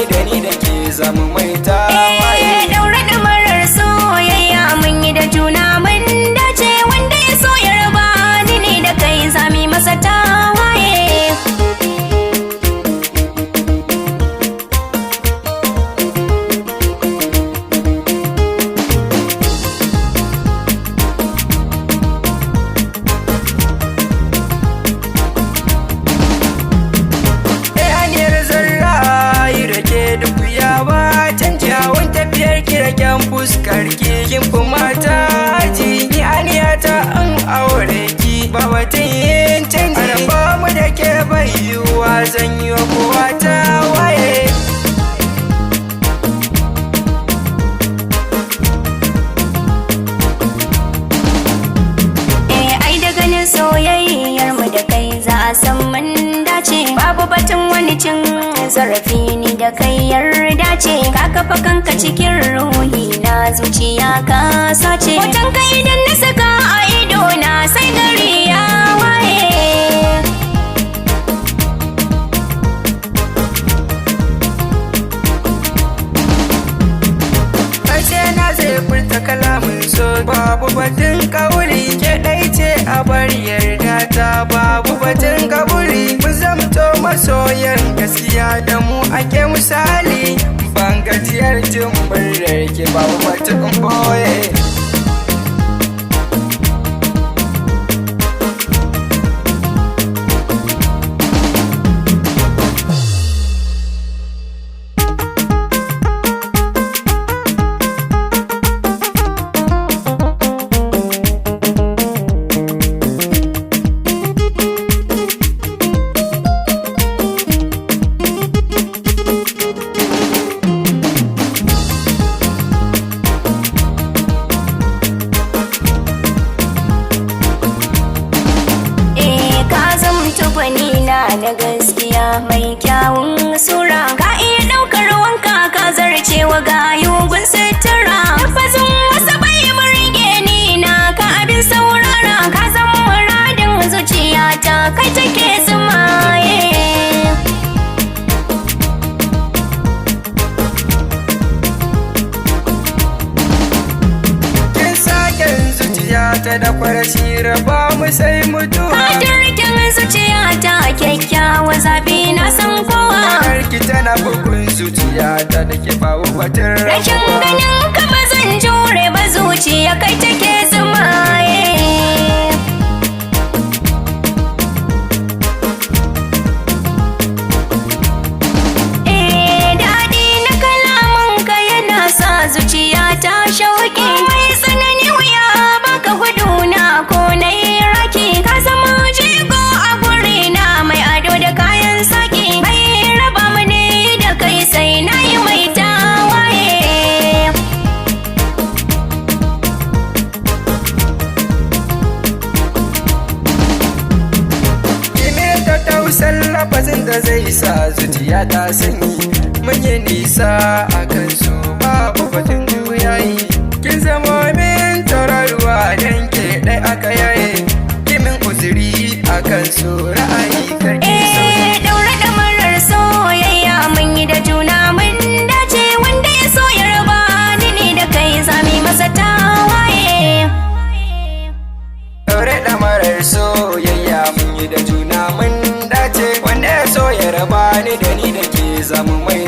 ni da ni da ke zamu mai tawaye. Daure ɗamarar soyayya mun yi da juna mun dace, wanda ya so ya raba ni ne da kai zami masa tawaye. Ɗayaniyar zarra yi rake duk ya ba canjawan tafiyar ki, raken fuskar ki, kin fi mata ji. Ni aniyata an aure ki, ba batun yin canji. Araba mu da ke bai yiwuwa, zan yi wa kowa ta waye. Ai da ganin soyayyar mu da kai za a san mun dace. Babu batun wani cin zarafi, ni da kai yarda ce. Ka kafa kanka cikin ruhi na, zuciya ka sace. Hoton ka idan na saka a ido na sai gari ya waye. Harshe na zai furta kalamin so, babu batun kauri. Ke ɗai ce a bari yarda ta, babu batun kaburi. Mun zamto masoyan gaskiya, da mu ake misali. Ban gajiyar jin muryar ki, babu batun boye. Ka zamto gwani na na gaskiya mai kyawun sura. Ka iya ɗaukar wanka, ka zarce wa gayugun sutura. Lafazin wasu bai murge ni na ka abin saurara. Ka zama muradin zuciyata, kai take sumaye. Kin saken zuciya ta da kwarashi, raba mu sai mutuwa. Ka turken zuciyata, kyakkyawa zabi na san kowa. Karki tana bugun zuciya ta da ke, babu batun Rashin rabuwa. ganin ka ba zan jure ba, zuciya kai take sumaye. Daɗi na kalaman ka yana sa zuciya ta shauƙi. Mai tsanani wuya baka gudu na ko na yi raki. Ka zama jigo a guri na, mai ado da kayan saki. Mai raba mu ne da kai sai na yi mai tawaye. Kime ta tausan lafazin da zai sa zuciya ta sanyi. Mun yi nisa a kan su, babu batun juyayi. Kin zama min tauraruwa dan ke ɗai aka yaye. Kimin uzuri a kan su, ra'ayi karki sauyi. Daure ɗamarar soyayya mun yi da juna mun dace, wanda ya so ya raba ni ne da kai zami masa tawaye. Daure ɗamarar soyayya mun yi da juna mun dace, wanda ya so ya raba ni da ni da ke zamu mai